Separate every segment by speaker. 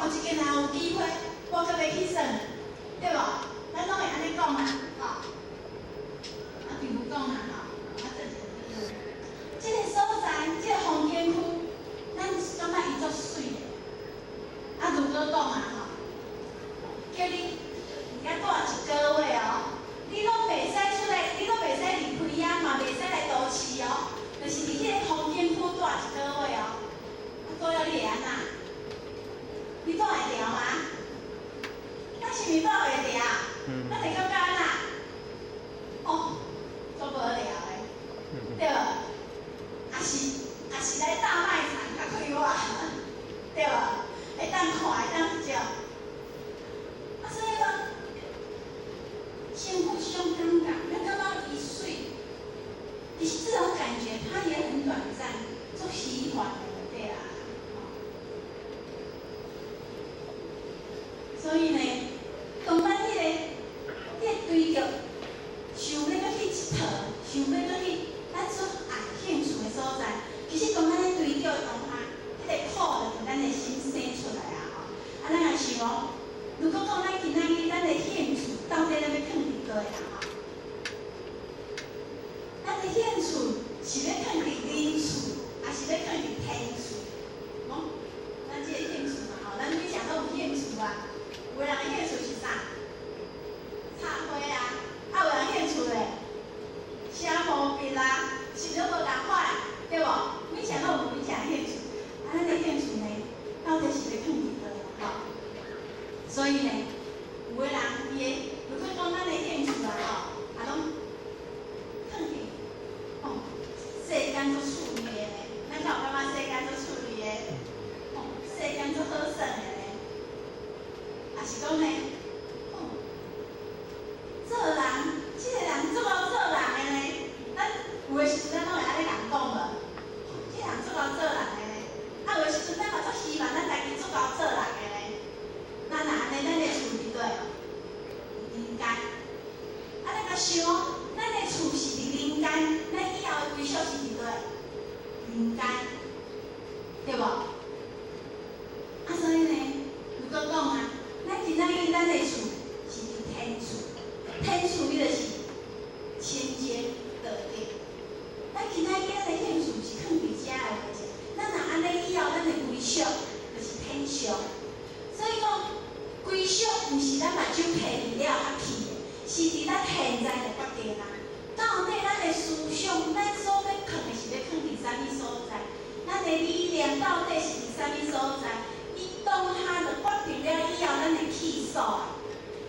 Speaker 1: 後一間若有機會，我閣欲去耍，對無？咱攏會按呢講啊，吼。啊，比如講啊，吼，啊，這個，這個所在，這個風景區，咱感覺伊足媠的。啊，如果講啊，吼，叫你佇遐蹛一個月哦，你攏袂使出來，你攏袂使離開遐，嘛袂使來都市哦，就是佇彼個風景區蹛一個月哦。啊，蹛了你會按怎？你蹛會牢嗎？咱是毋是蹛袂牢？咱會感覺按怎？哦，足無聊的，對無？抑是來大賣場較快活，對無？會當看，會當食。啊，所以講，身軀這種感覺，咱感覺伊媠，其實這種感覺它也很短暫，足虛幻的對啦。所以呢，當咱彼個追著，想欲閣去𨑨迌，想欲閣去咱所愛興趣的所在，其實當咱咧追著的當下，彼個苦就佇咱的心生出來啊！吼，啊，咱也想哦，如果講咱今仔日咱的興趣到底咱欲囥佇佗位啦？吼，咱的興趣是欲囥佇人厝，抑是欲囥佇天厝？講，咱這個興趣嘛吼，咱每一個攏有興趣啊。有的人的興趣是啥？插花啊，啊有人興趣咧，寫毛筆啊，是毋是攏無仝款？對無？每一個攏有每一個興趣，啊，咱的興趣呢，到底是欲囥佇佗位吼？所以呢，有的人伊的，如果講咱的興趣啊吼，啊攏囥佇哦，世間足趣味的呢，咱敢有感覺世間足趣味的？哦，世間足好耍的呢？抑是講呢，哦，做人，這個人足𠢕做人的呢，咱有的時陣咱攏會按呢共講無？這個人足𠢕做人的呢，啊有的時陣咱嘛足希望咱家己足𠢕做人的呢。咱若按呢，咱的厝佇佗位？佇人間。啊，咱若想哦，咱的厝是佇人間，咱以後的歸宿是佇佗位？人間，對無？啊，所以呢，如果講啊，咱今仔日咱的厝是佇天厝，天厝伊就是清淨道德。咱今仔日咱的興趣是囥佇遮的話，咱若按呢以後，咱的歸宿就是天上。所以講，歸宿毋是咱目睭閉去了才去的，是佇咱現在就決定啊。到底咱的思想，咱所欲囥的是欲囥佇啥物所在？咱的理念到底是佇啥物所在？伊當下就決定了以後，咱的去所啊。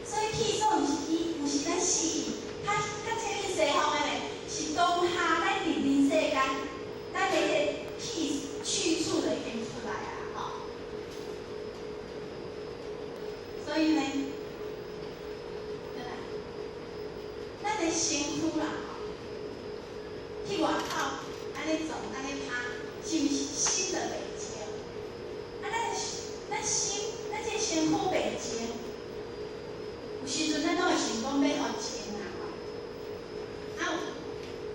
Speaker 1: 所以去所毋是伊，毋是咱死去，較較接近西方的呢，是當下咱佇人世間，咱的彼個去處就已經出來啊，吼。所以呢，對啦，咱的身軀啦，吼，去外口按呢撞，按呢拍，是毋是心就袂靜？啊，咱心，咱這個身軀袂靜，有時陣咱攏會想講欲予靜啊，吼。啊，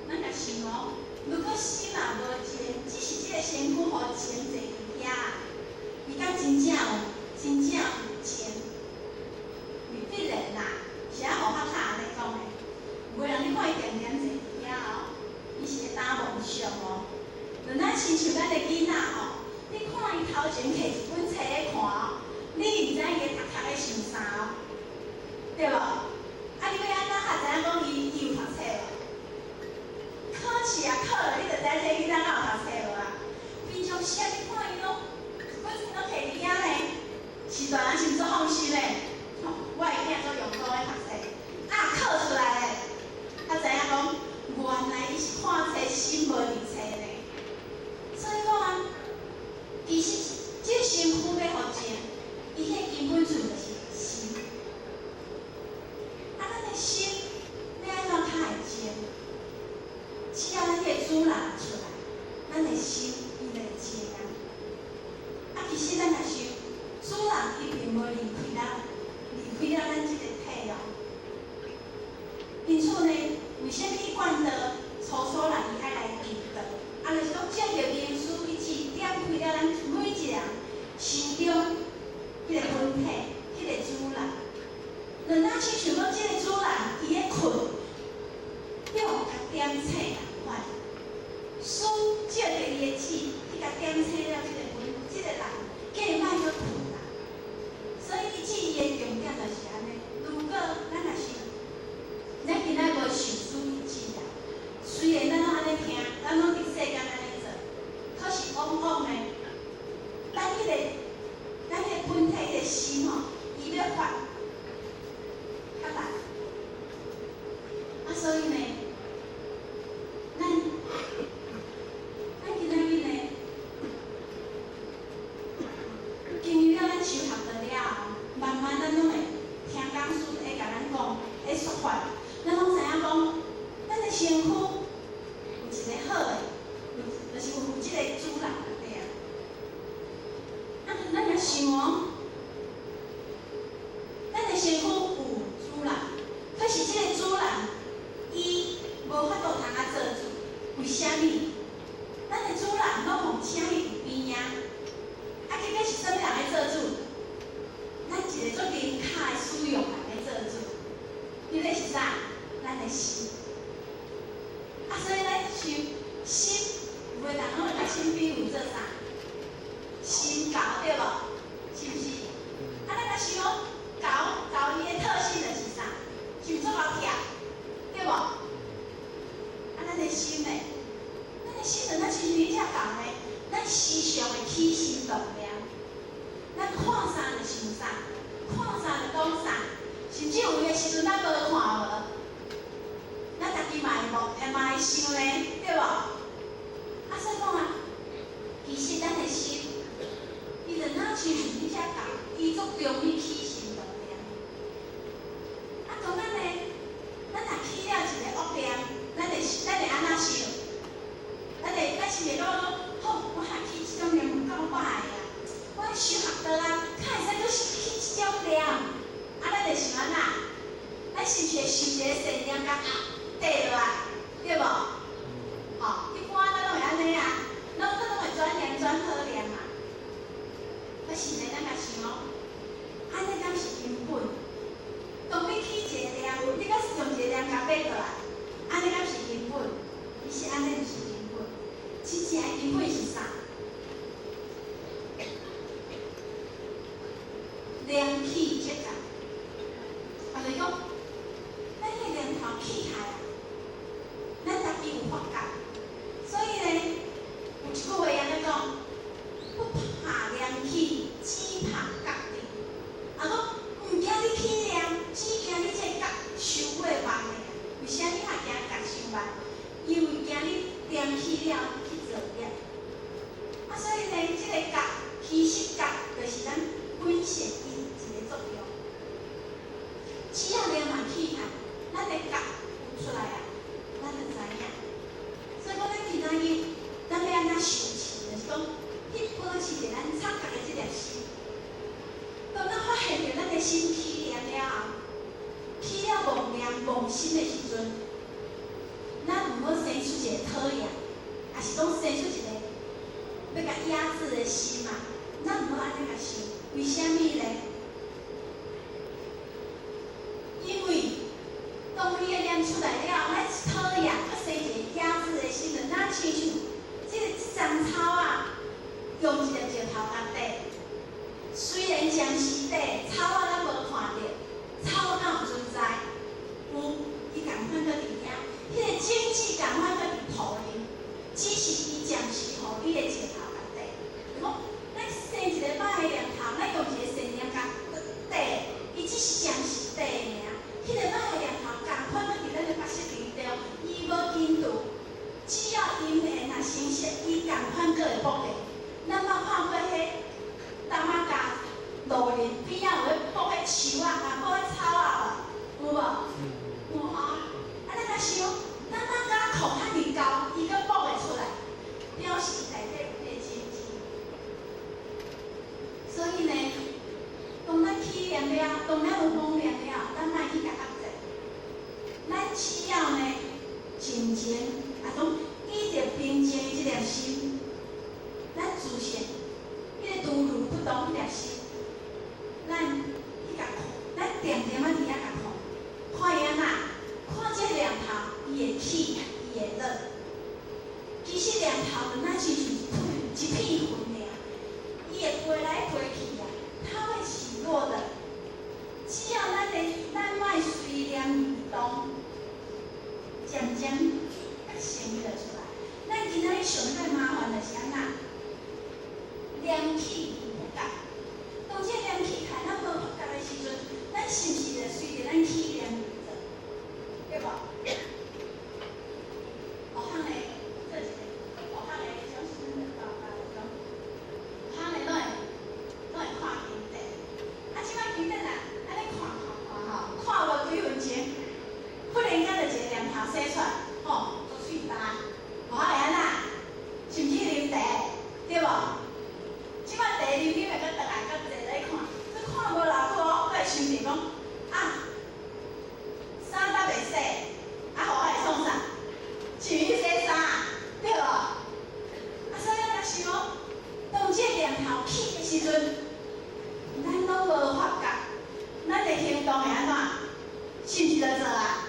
Speaker 1: 咱若想哦，如果心若無靜，只是這個身軀予靜坐佇遐，伊敢真正有靜？未必然啦，是按何較較按呢講的？有的人你看伊定定坐佇遐哦，伊是咧打夢想哦。就咱親像咱的囡仔吼，你看伊頭前提一本冊咧看哦，你毋知伊咧讀冊咧想啥哦，對無？啊，你欲按怎較知影講伊有讀冊無？考試啊考了，你就知這囡仔敢有讀冊無啊？平常時啊，你看伊攏一本冊攏提佇遐呢，是大人是毋是足放心的？吼，我的囝足用功咧讀冊，啊考出來咧，才知影講原來伊是看冊心無佇冊呢。所以講啊，其實這個身軀欲予靜，伊彼個根本處就是心。啊，咱的心欲按怎較會靜？只要咱彼個主人出來，咱的心伊就會靜啊。啊，其實咱若想，主人伊並無離開咱，離開了咱這個體哦。因此呢，為啥物一貫道初初人伊愛來求道？啊，就是講藉著明師伊指點開了咱每一個人心中彼個醒仝款。師借著伊的舌去共點醒了這個本，這個人過莫閣睏啦。所以伊注意的重點就是按呢。如果咱若是，咱今仔無受師的指導，雖然咱攏按呢聽，咱攏佇世間按呢做，可是往往呢，咱彼個本體彼個心吼，伊欲發較難。啊，所以呢，咱今仔日呢，經由了咱修學著了後，慢慢咱攏會聽講師會共咱講，會說法，咱攏知影講，咱的身軀有一个好的，有就是有這个主人對啊。啊，咱若想哦，咱的身軀有主人，可是這個主人伊無法度通啊做主，為啥物？咱的主人攏予請去佇邊仔，啊，結果是啥物人來做主？咱一个足靈巧的使用人來做主，彼個是啥？咱的心。啊，所以咱想心，有的人攏會共心比喻做啥？心猴對無？是毋是？啊，咱若想講猴，猴伊的特性就是啥？是毋是足𠢕跳？對無？啊，咱的心呢？咱的心就若親像彼隻猴呢，咱時常會起心動念，咱看啥就想啥，看啥就講啥，甚至有的時陣咱無看無，咱家己嘛會無，嘛會想呢，對無？啊，所以講啊，其實咱的心，伊就若親像彼隻猴，伊足容易起心動念。啊，當咱呢，咱若起了一个惡念，咱會按怎想？咱是毋是會感覺講，好，我若起這種念有夠歹的啊！我修學道啊，較會使閣起這種念？啊，咱會想按怎？咱是毋是會想一個善念，共壓綴落來，對無？吼，一般咱攏會按呢啊，咱攏會轉念轉好念嘛。可是呢，咱若想哦，按呢敢是根本？當你起一個念，你閣用一個念共爬過來，按呢敢是根本？其實按呢毋是根本，真正的根本是啥？念起即覺，啊，就是講，咱彼個念頭起來啊，咱家己有發覺，所以呢，有一句話按呢講，不怕念起，只怕覺遲。啊，講毋驚你起念，只驚你這個覺傷過慢的。為啥物較驚覺傷慢？因為驚你念起了去造業。啊，所以呢，這個覺其實覺就是咱本性伊一個作用。只要念嘛起來，咱的覺有出來啊，咱就知影。所以講，咱今仔日咱欲按怎修持，就是講去保持著咱察覺的這粒心。當咱發現著咱的心起念了後，起了妄念妄心的時陣，咱毋好生出一個討厭，抑是講生出一個欲共壓制的心嘛。咱毋好按呢共想，為啥物呢？因為當伊的念出來了，咱討厭，閣生一個壓制的心，就若親像這個這叢草仔，用一粒石頭共綴。雖然暫時綴，草仔咱無看著，草敢有存在？有，伊仝款閣佇遐，彼個種子仝款閣佇土裡，只是伊暫時予彼個石頭共綴。就講，咱生一個歹的念頭，咱用一個善念共綴，伊只是暫時綴爾。彼個歹的念頭仝款閣佇咱的白色中，伊無根除，只要因緣若成熟，伊仝款閣會復現。咱捌看過彼澹仔跤路林邊仔有咧搏彼樹仔，啊，搏彼草仔無？有無？有吼。啊，咱若想，澹仔跤擴遐爾高，伊閣搏會出來，表示內底有彼個種子。所以呢，當咱起念了，當咱有妄念了，咱莫去共壓制。咱只要呢，靜靜，啊，講以著平靜的這粒心，咱自信，彼個如如不動彼粒心，咱去共看，咱定定仔佇遐共看，看伊按怎，看這個念頭，伊會起，伊會落。上大麻煩就是按怎？念起而不覺。當這個念起來，咱無發覺的時陣，咱是毋是就隨著咱起念去做？對無？學校呢，做一個學校的迄種新的報告，講學校呢攏會看經典。啊，這擺經典啊，按呢看看看吼，看無幾分鐘，忽然間就一個念頭生出來，吼，足喙焦，學校會按怎？是毋是啉茶？對無？這擺茶啉啉會閣轉來，閣坐咧看，這看無偌久哦，閣會想著講，啊，衫搭袂洗，啊，予我會創啥？是毋是去洗衫？對無？啊，所以咱若想哦，當這個念頭起的時陣，咱攏無發覺，咱的行動會按怎？是毋是就做啊？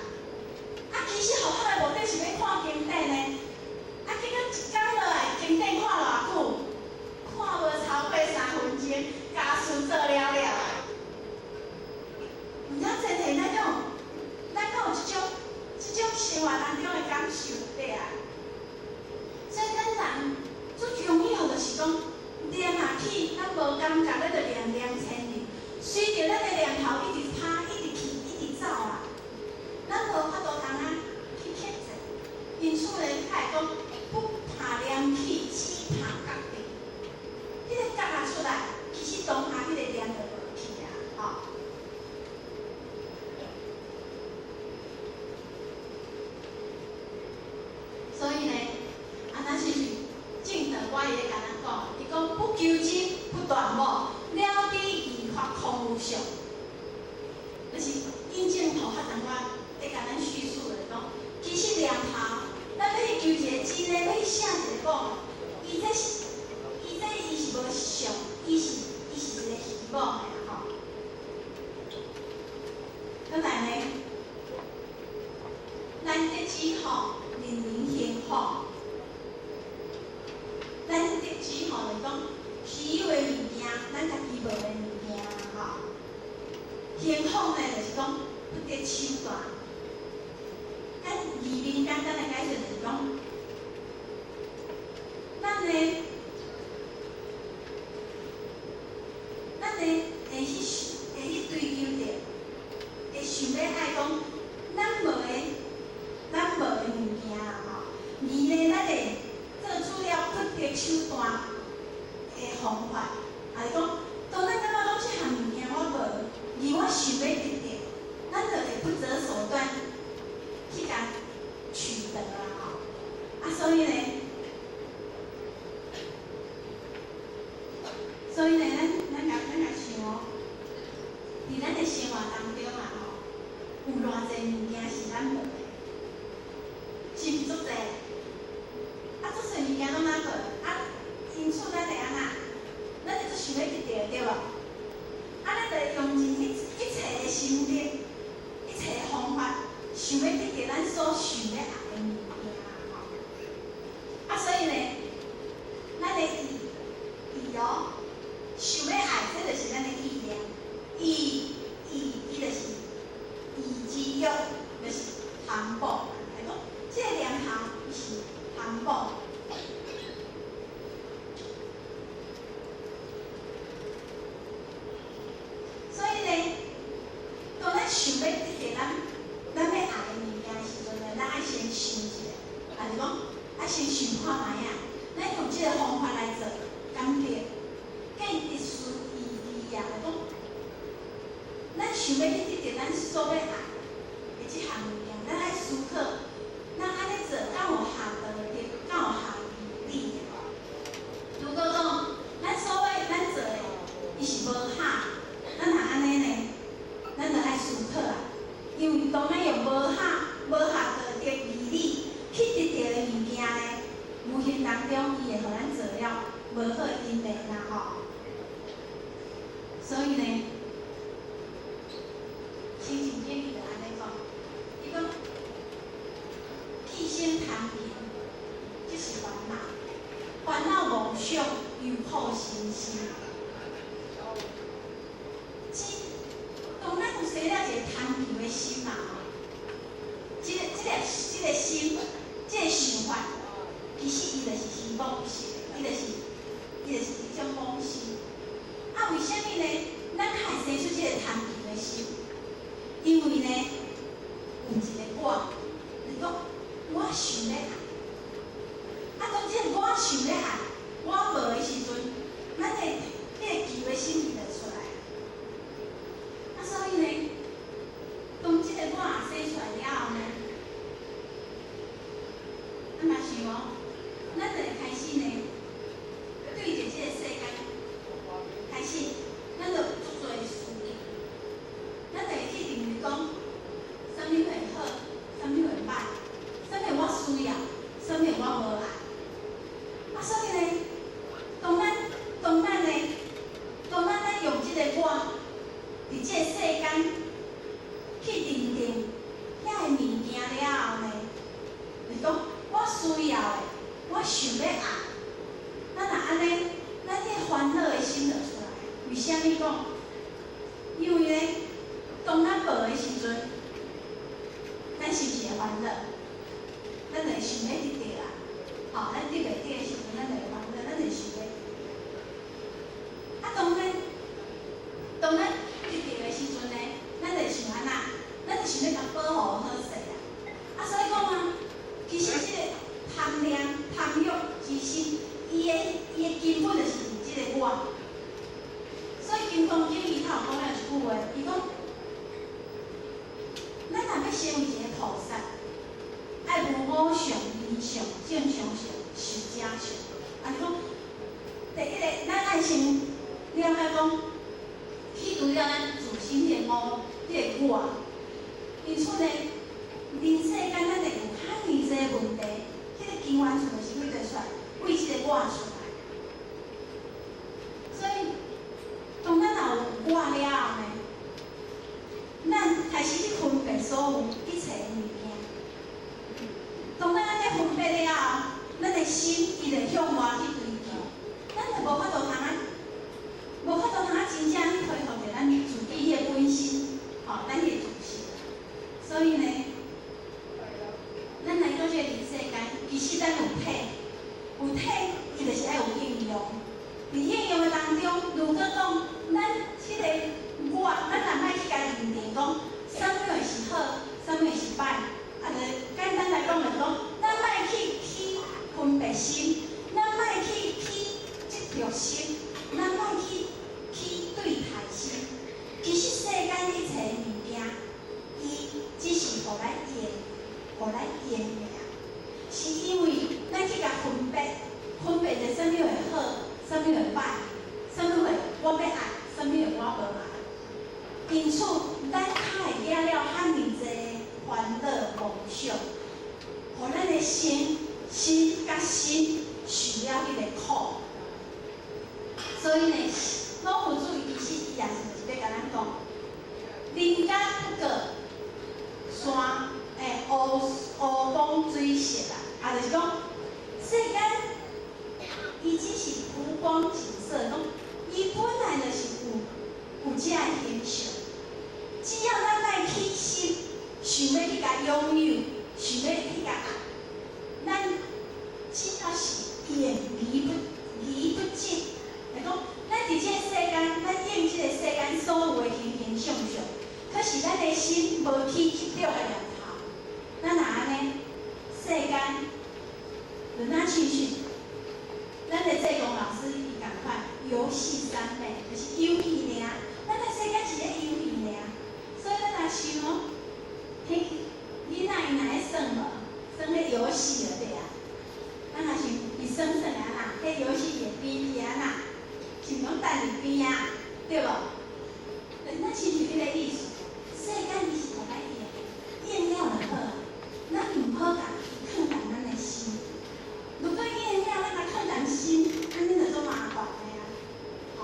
Speaker 1: 啊，其實學校的目的是欲看經典呢，啊，結果一工落來，經典看偌久？看無超過3分鐘，家事做了了。毋知前提咱敢有這種生活當中的感受對啊？所以咱人最重要就是講，念若起，咱無感覺，咱就念念遷入，隨著咱的念頭一直拍，一直去，一直走啊，咱無法度通啊去克制。因此呢，才會講不怕念起，只怕覺得。彼個覺仔出來，其實當下彼個念就無去啊，吼。所以呢，啊，咱是正道我伊咧共咱講，伊講不求真，不斷妄，了知義法空無相。就是印證菩薩當我咧共咱敘述的講，其實念頭，咱欲去求一個真的，欲去寫一個講，伊這是，伊這伊是無相，伊是一個虛妄的吼。閣來呢，咱得知吼，人人幸福。咱得知吼，就是講虛有的物件，咱家己無的物件吼。幸福呢，就是講不擇手段。咱字面簡單的解釋就是講，咱呢會去追求著，會想欲愛講，咱無的物件啦吼。而呢，咱會做出了不擇手段的方法，也是講，當咱感覺講這項物件我無，而我想欲得著，咱就會不擇手段去共取得啦吼。啊，所以呢，咱共想哦，佇咱的生活當中啊吼，有偌濟物件是咱無的，是毋是足濟？啊，足濟物件攏咱無，啊，因此咱會按怎？咱會足想欲得著，對無？啊，咱就會用盡一切的心力、一切的方法，想欲得著咱所想欲愛的物件吼。啊，所以呢，咱的意意哦，想欲愛，這就是咱的意念。意意，伊就是意之欲，就是含寶。來講，這個念頭伊是含寶。所以呢，當咱想欲得著咱欲愛的物件的時陣呢，咱愛先想一下，也是講愛先想看覓仔，咱用這個方法來做，敢對？見得思義義啊，就講，咱想欲去得著咱所欲愛的這項物件，咱愛思考，咱按呢做敢有合道德，敢有合義理？如果講咱所欲咱做的，伊是無合，咱若按呢呢，咱就愛思考啊，因為當咱用無合道德義理去得著的物件呢，無形當中伊會予咱做了無好因緣啦吼。所以呢，清淨經伊就按呢講，伊講起心貪求，這是煩惱，煩惱妄想，憂苦生心。這當咱有生了一個貪求的心嘛吼，這個心，這個想法，其其實伊就是虛妄不實的，伊就是一種妄心。啊，為啥物呢？咱較會生出這個貪求的心？因為呢，有一個我，就是講我想欲愛。啊，當這個我想欲愛，我無的時陣，咱的彼個求的心就出來。啊，所以呢，當這個我生出來了後呢，咱若想哦，咱就會開始呢，對著這個世間開始，咱就有足濟思慮，咱就會去認為講，啥物會好，啥物會歹，啥物我需要，啥物我無愛。啊，所以呢，當咱用這個我，佇這個世間去認定遐个物件了後呢，就是講我需要的，我想欲愛，咱若按呢，咱彼個煩惱的心就出來。為啥物講？因為呢，當咱無的時陣，咱是毋是會煩惱？咱就會想欲得著啊！吼，咱得袂著的時陣，咱就會煩惱，咱就想欲。啊，當咱得著的時陣呢，咱就想按怎？咱就想欲共保護好勢啊！啊，所以講啊，其實這個貪念、貪欲之心，伊的根本就是佇這個我。所以《金剛經》伊頭講了一句話，伊講：咱若欲成為一個菩薩，愛無我相、人相、眾生相、壽者相。啊，是講第一个，咱愛先了解講，去除了咱自身彼個我、彼個我。因此呢，人世間咱會有遐爾濟問題，彼個根源處就是佗佗出來？為這個我出來。所以，當咱若有我了後呢，咱開始去分別所有一切的物件。當咱按呢分別了後，咱的心伊就向外去追求，咱就無法度通啊真正去恢復著咱自己彼個本心，吼，咱彼個自性。所以呢，咱來到這個人世間，其實咱有體，有體，伊就是愛有應用。佇應用的當中，如果講咱彼個我，咱若莫去共認定講，啥物會是好，啥物會是歹，啊，就簡單來講就是講，咱莫去起分別心，咱莫去起執著心，咱莫去起對待心。其實世間一切物件，伊只是予咱用，予咱用爾。是因為咱去共分別，分別著啥物會好，啥物會歹，啥物會我欲愛，啥物會我無愛。因此，咱較會惹了遐爾濟煩惱妄想，予咱的身、心佮心受了彼个苦。所以呢，老夫子其實伊也是就是欲共咱講，人間不過山欸，湖光水色啊，啊，就是講世間，伊只是浮光景色，講伊本來就是有這个形象。只要咱莫起心，想欲去共擁有，想欲去共愛，咱只要是眼離不執，就講咱佇這個世間，咱應這個世間所有的形形相相，可是咱的心無起執著的念頭，咱若按呢，世間就若親像咱的濟公老師伊仝款遊戲三昧，就是遊戲爾。咱的世間是咧遊戲爾，所以咱若想哦，彼囡仔伊若咧耍無，耍彼遊戲就對啊。咱若想伊耍耍按怎，彼遊戲會變變按怎，是毋攏擲佇邊仔，對無？就是咱親像彼個意思，世間伊是予咱用，用了就好，咱毋好共伊囥佇咱的心。如果用了，咱共囥佇心，按呢就足麻煩的啊，吼。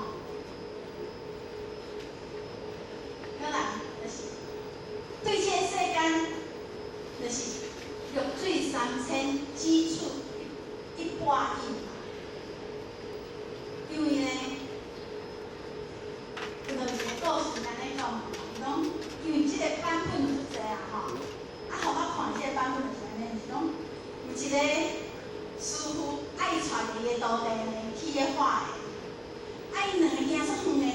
Speaker 1: 伊的徒弟呢去咧化的，啊，𪜶兩个行出遠的，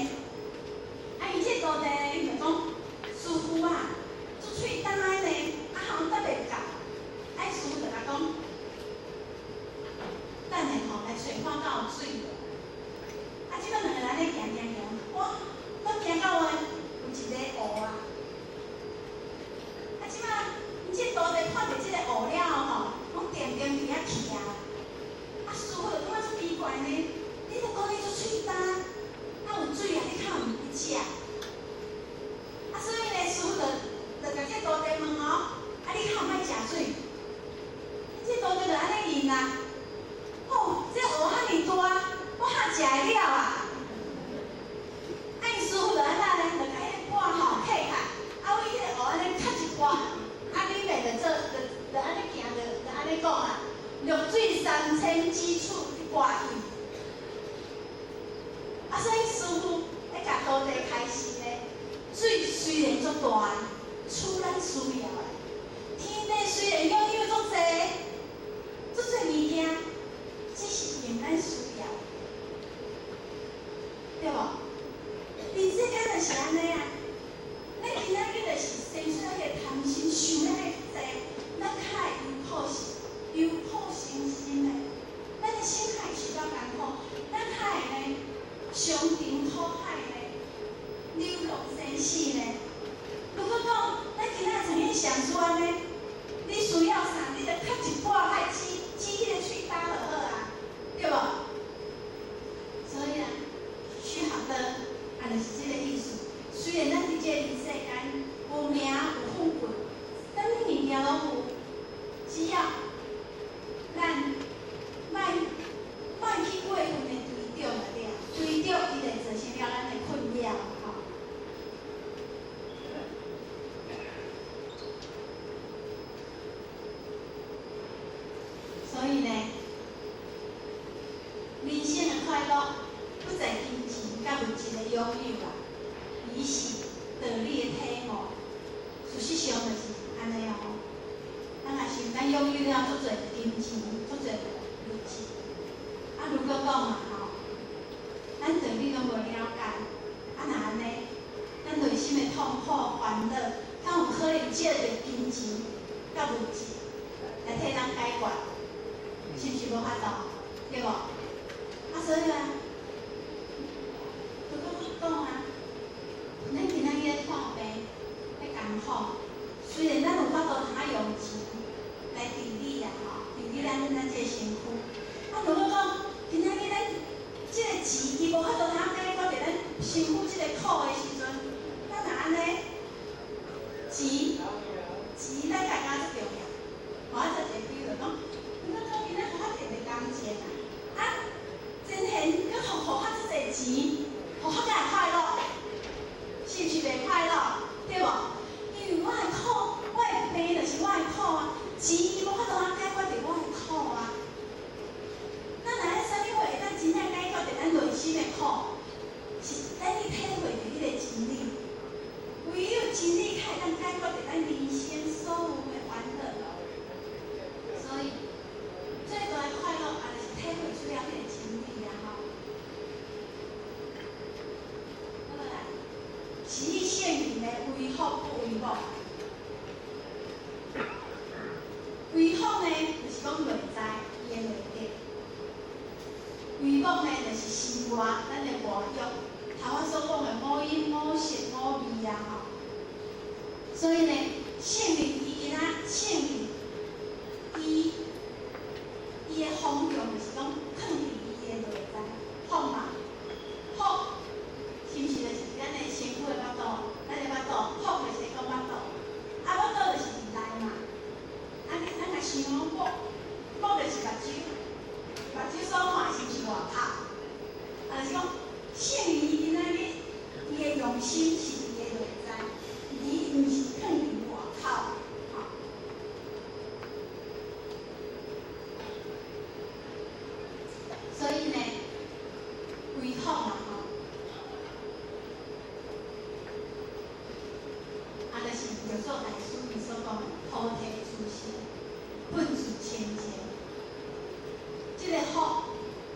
Speaker 1: 啊，伊這個徒弟呢，伊就講，師傅啊，足喙焦的呢，啊，予阮等袂到，啊，師傅就共講，等下吼來揣看敢有水無。啊，這擺兩个人咧行行行，哇，攏行到有一个湖啊。啊，這擺𪜶這徒弟看著這个湖了後吼，攏定定佇遐徛。啊，師傅就感覺足奇怪呢，你著講你足喙焦，啊有水啊，你較毋去食？啊，所以呢，師傅就共這徒弟問哦，啊，你較毋愛食水？這徒弟就按呢應啊，哦，這湖遐爾大，我哈食會了啊？啊，𪜶師傅就按怎呢？就共彼个缽吼揢起來，啊，為彼个湖按呢敲一缽，啊，裡面就做就就按呢行，就按呢講啊，綠水三千指處一缽飲。啊，所以師傅咧共徒弟開示呢，水雖然足大，處咱需要的；天地雖然擁有足濟，足濟物件，只是用咱需要的，對無？人世間就是按呢啊，咱今仔日就是生出來彼个貪心，想欲濟，咱較會憂苦心，憂苦傷心的，咱的心較會受到艱苦，咱較會呢傷情苦海呢，流落生死呢。如果講咱今仔知影上師按呢，你需要啥，你就敲一缽來止止彼个喙焦就好啊，對無？所以啊，須學的啊，就是這個意思。雖然咱佇這個人世間有名有富貴，啥物物件攏有，只要咱莫莫去過分的追著就對，追著伊就造成了咱的困擾吼。所以呢，人生的快樂不在金錢佮物質的擁有啦，而是道理的體悟。事實上就是按呢哦。咱若想咱擁有了足濟金錢、足濟物質，啊，如果講嘛吼，咱道理攏無了解，啊，若按呢，咱內心的痛苦、煩惱，敢有可能藉著金錢佮物質來替咱解決？是毋是無法度？對無？啊，所以啊，如果講啊，咱今仔日咧看病、咧艱苦，雖然咱有法度通用錢來治理啦吼，治理咱這個身軀。啊，如果講今仔日咱這個錢伊無法度通解決著咱身軀這個苦的時陣，咱若按呢，錢錢咱家感覺足重要。我做一個比喻講，如果講今仔予我摕一個工錢啊，啊，真現閣予我較足濟錢，予我才會快樂，是毋是袂快樂？對無？因為我的苦，我的病就是我的苦啊，錢伊無法度通解決著我的苦啊。咱若愛啥物貨會當真正解決著咱內心的苦，是咱去體會著彼個真理。唯有真理才會當解決著咱人生所有的煩惱。所以，最大的快樂也就是體會出了彼個真理啊！吼。好來，是以聖人的為福不為惡。為福呢，就是講內在伊的內德；為惡呢，就是身外咱的外欲。頭仔所講的五陰、五色、五味啊！吼。所以呢，聖人伊今仔聖人，伊的方向就是講，囥佇伊的內在，福嘛，福，是毋是就是咱的身軀的腹肚？咱的腹肚，福就是講腹肚，啊，腹肚就是佇內嘛。啊，咱若想講目，目就是目睭，目睭所看是毋是外口？啊，就是講，聖人伊今仔日伊的用心是佇伊的內在，伊毋是囥佇外口。吼。所以呢，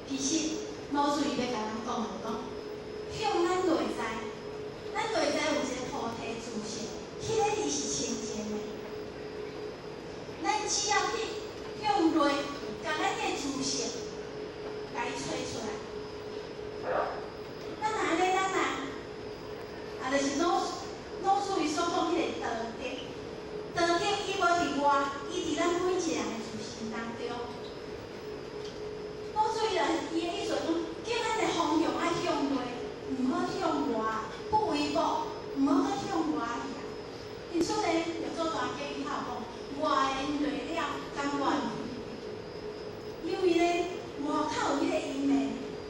Speaker 1: 其實老師伊欲共咱講的就講，向咱內在，咱內在有一個菩提自性，彼个伊是清淨的。咱只要去向內，共咱的自性，共伊揣出來。咱若按呢，咱若，啊，就是老師伊所講彼個道德，道德伊無佇外，伊佇咱每一個人的自心當中。老師伊伊的意思講，叫咱的方向愛向內，毋好向外，不為物，毋好閣向外去啊。因此呢，六祖壇經伊較有講，外緣內了，甘願。因為呢，外口有彼個因緣，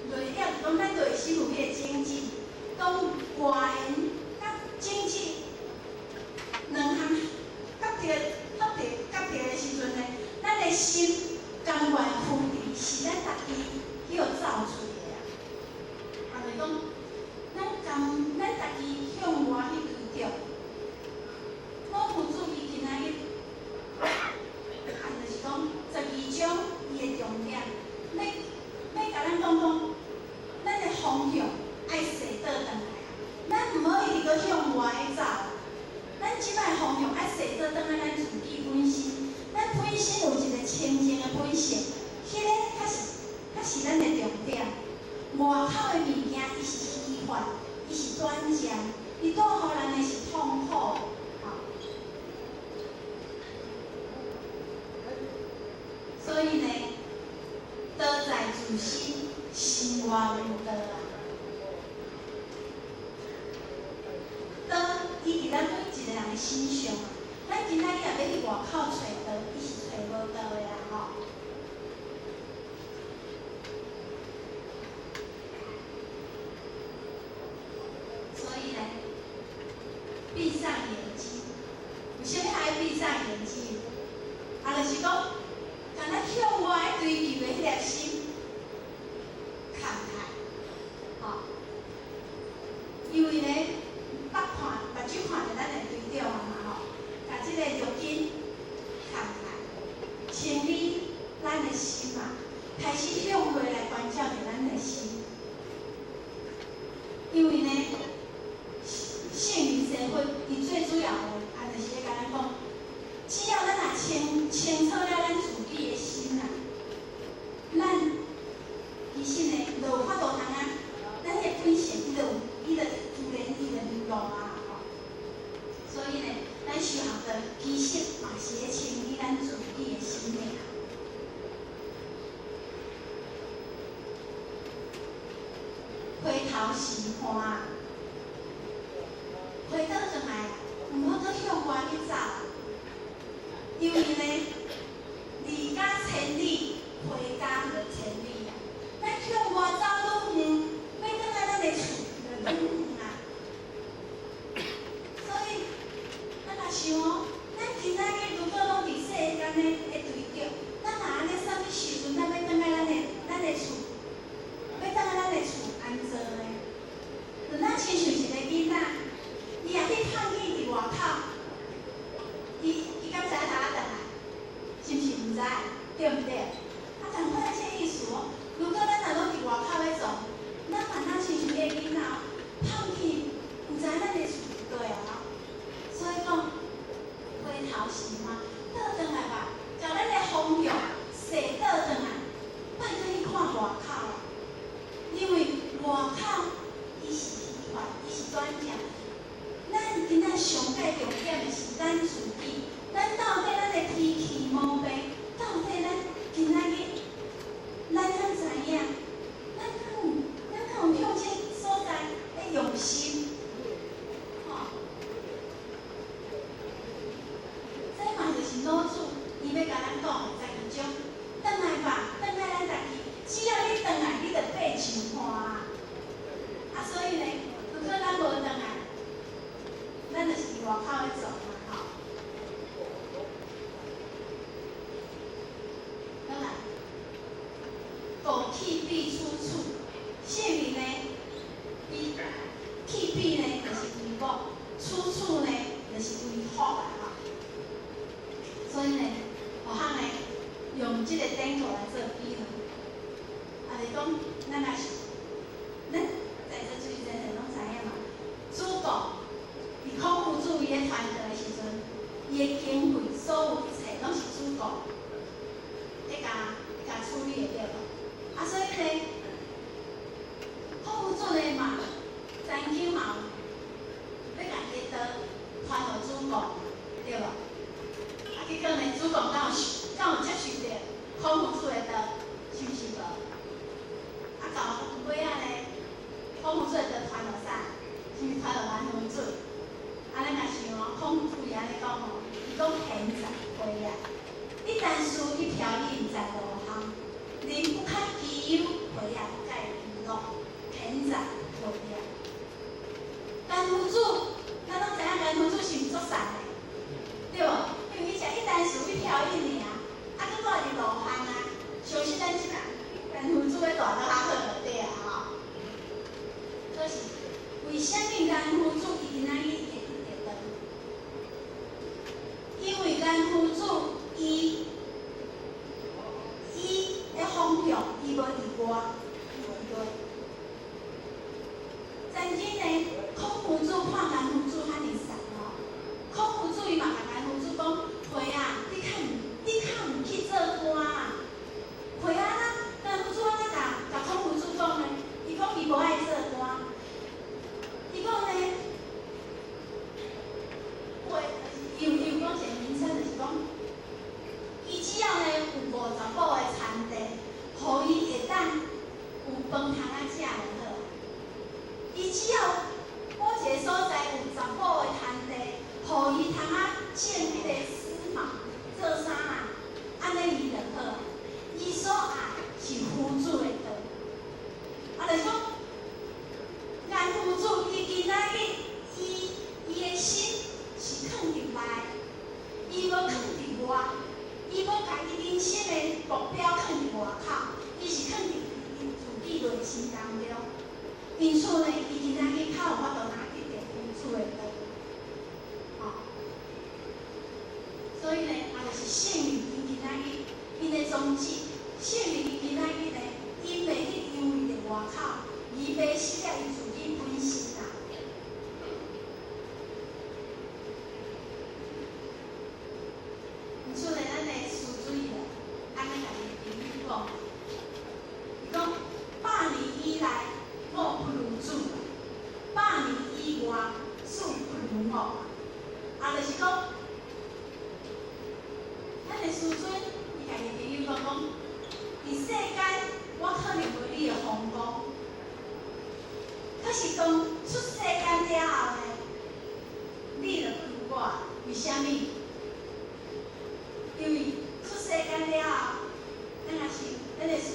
Speaker 1: 內了就講咱內心有彼個種子，當外緣佮種子兩項合著、合著、合著的時陣呢，咱的心甘願屈佇，是咱家己去予造出的啊。啊，就是講，咱甘咱家己向外去追逐。老夫子伊今仔日，啊，就是講12章伊的重點，欲共咱講講，咱的方向愛踅倒轉來啊！咱毋好一直閣向外走，咱這擺方向愛踅倒轉來咱自己本身，咱本身有一個清淨的本性，彼个較是咱的重點。外口的物件，伊是虛幻，伊是短暫，伊帶予咱的是痛苦。所以呢，道在自心，心外無道啊。道，伊佇咱每一個人的身上啊。咱今仔日若欲去外口揣道，伊是揣無道的啦吼。所以呢，閉上眼睛，為啥物愛閉上眼睛？啊，就是講，共咱向外追求的彼粒心，崁開，吼。因為呢，目看目睭看著咱的對著啊嘛吼，共這个浴巾崁開，清理咱的心啊，開始向內來關照著咱的心。因為呢，聖靈生活，伊最主要的，啊，就是咧共咱講，只要咱若清楚了咱自己的心啊，咱其實呢，就有法度通啊，咱彼個本性，伊就有，伊就自然伊就流露啊吼。所以呢，咱修行道其實嘛是咧清理咱自己的心的。回頭是岸，回倒轉來，毋好閣向外去走。因為呢，離家千里，回家就千里啊。咱向外走愈遠，欲轉來咱的厝就愈遠啊。所以，咱若想哦，咱今仔日如果攏佇世間的追逐，咱若按呢，啥物時陣咱欲轉來咱的厝，欲轉來咱的厝按怎呢？就咱親像一個囡仔，伊若去放棄佇外口，伊敢知影通啊轉來？是毋是毋知？對毋對？啊，仝款這個意思哦。如果咱若攏佇外口咧創，咱嘛若親像彼個囡仔哦，放棄毋知咱的厝佇佗啊。所以講，回頭是岸，倒轉來吧，共咱的方向踅倒轉來，莫閣去看外口啊，因為外口伊是虛幻，伊是短暫。咱今仔上蓋重點的是咱自己，咱到底咱的脾氣毛病，到底咱今仔日，咱敢知影？咱敢有向這所在咧用心？吼，這嘛就是老子伊欲共咱講的十二章，轉來吧，轉來咱家己，只要你轉來，你就爬上岸啊！啊，所以呢，如果咱無轉來，咱就是佇外口咧創嘛吼。轉來，苟去彼處處，聖靈呢？伊去彼呢，就是為惡；處處呢，就是為福啊吼。所以呢，學生呢，用這個典故來做比喻，啊，就是講，夫子欲大得较好就對啊吼。可是為啥物顏夫子伊今仔日會得著道？因為顏夫子伊的方向，伊無佇外，伊無佇內。曾經呢，孔夫子看顏夫子遐爾潲吼，孔夫子伊嘛共顏夫子講：會啊，你較毋去做官啊？會啊，咱顏夫子按怎共孔夫子講呢？伊講伊無愛做官。伊講呢，會，伊有講一個名稱，就是講，伊只要呢有50畝的田地，予伊會當有飯通仔食就好。伊只要某一個所在有十畝的田地，予伊通仔種彼個絲毛做衫啊，按呢伊就好。伊所愛是夫子的道，啊，就是講，顏夫子伊今仔日伊的心是囥佇內，伊無囥佇外，伊無共伊人生的目標囥佇外口，伊是囥佇伊自己內心當中。因此呢，伊今仔日較有法度拿得著夫子的道，吼。所以呢，啊，就是聖人𪜶今仔日𪜶的宗旨，聖人𪜶今仔日呢，𪜶袂去依偎佇外口，而迷失了伊自己本身啦。因此呢，咱的師尊伊就按呢共伊朋友講，伊講百年以來我不如主，百年以外主不如我。啊，就是講，咱的師尊伊共伊朋友講講，佇世間我可能無你的風光，可是當出世間了後呢，你就不如我。為啥物？因為出世間了後，咱若是咱的師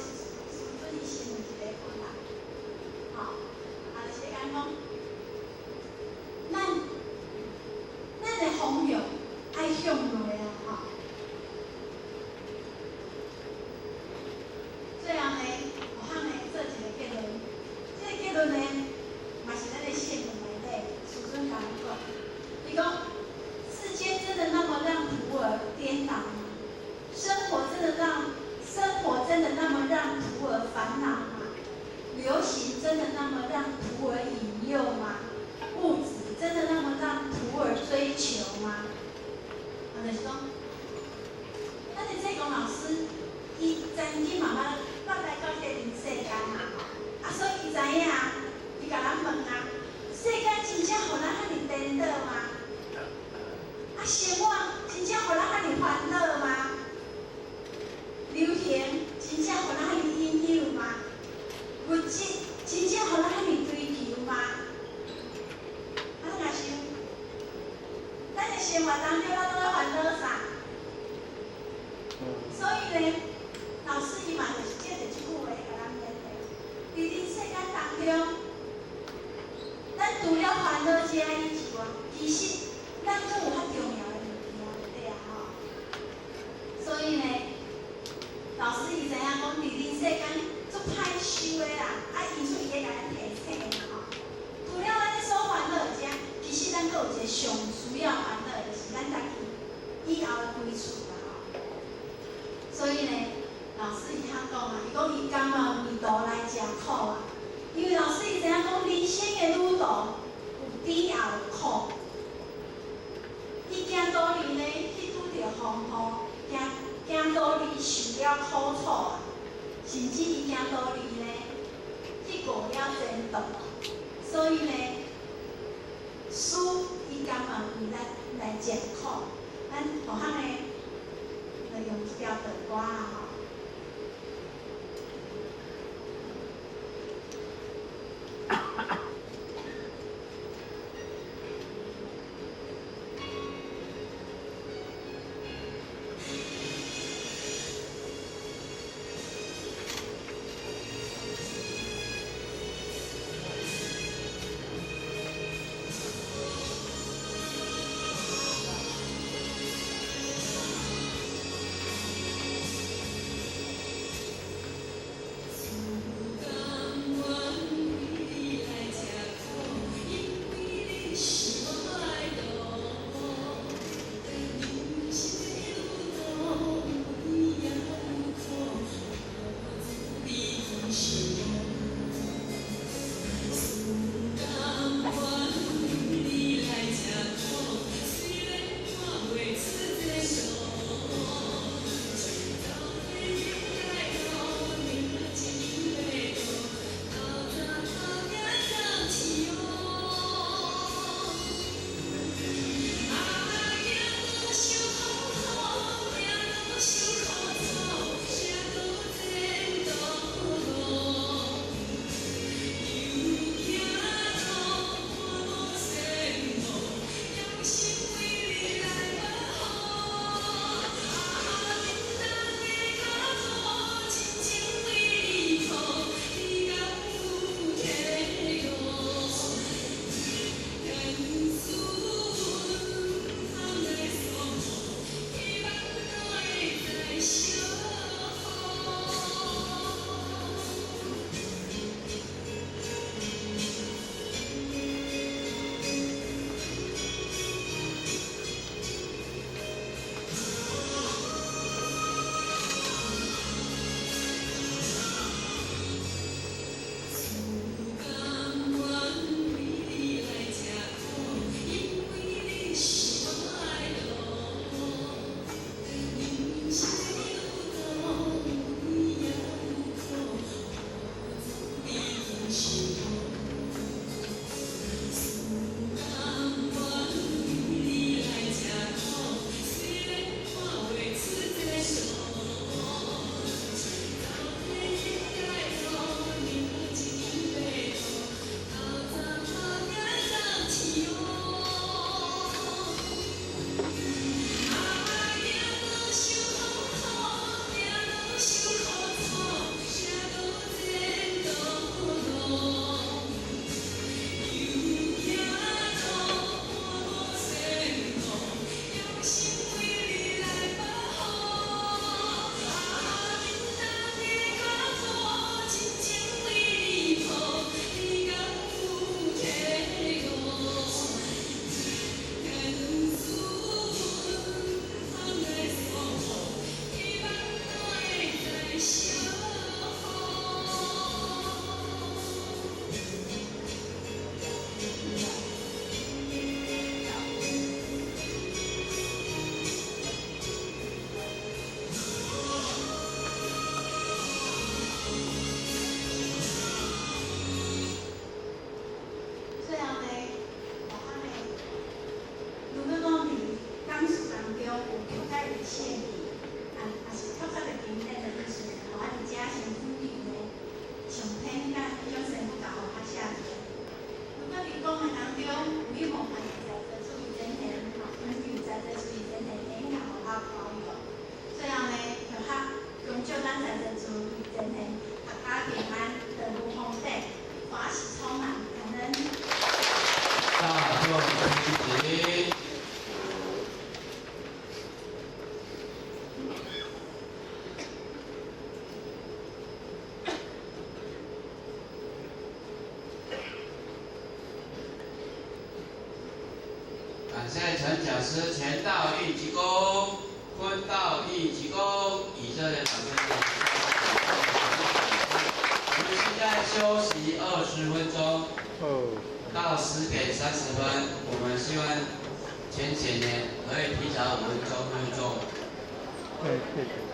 Speaker 1: 尊伊成為一個佛啦，吼，啊，就是咧講，咱的方向愛向內啊，吼。最後呢，有通呢做一個結論，這個結論呢，嘛是咱的聖論內底師尊共咱講，伊講世間真的那麼讓徒兒顛倒嗎？生活真的那麼讓徒兒煩惱嗎？流行真的那麼讓徒兒引誘嗎？物質真的那麼讓徒兒追求嗎？啊，就是講，咱的濟公老師，伊曾經嘛捌來到這個人世間嘛，吼，啊，所以伊知影，伊共咱問啊，世間真正予咱遐爾顛倒嗎？啊，生活真正予咱遐爾煩惱嗎？流行真正予咱遐爾引誘嗎？物質真正予咱遐爾追求嗎？啊，咱若想，咱的生活當中，咱攏咧煩惱啥？所以呢，老師伊嘛就是借著這句話共咱勉勵。佇人世間當中，咱除了煩惱這以外，其實咱閣有較重要的物件，對啊吼。所以呢，老師伊知影講，佇人世間足歹修的啦，啊，因此伊咧共咱提醒嘛吼。除了咱所煩惱的這，其實咱閣有一個上需要煩惱的，就是咱家己以後的歸處啦吼。所以呢，老師伊通講啊，伊講伊甘願為徒來食苦啊，因為老師伊知影講，人生的旅途有甜也有苦。伊行途裡呢去拄著風雨，行途裡受了苦楚啊，甚至伊行途裡呢去過了前途啊。所以呢，師伊甘願為咱來食苦，咱互相呢來用這條道歌啊吼。
Speaker 2: 感谢陈讲师钱道义鞠躬，坤道义鞠躬，以热烈掌声。我们现在休息20分钟，到10点30分，我們希望錢姐呢可以提早5分鐘入座。
Speaker 3: 對，謝謝。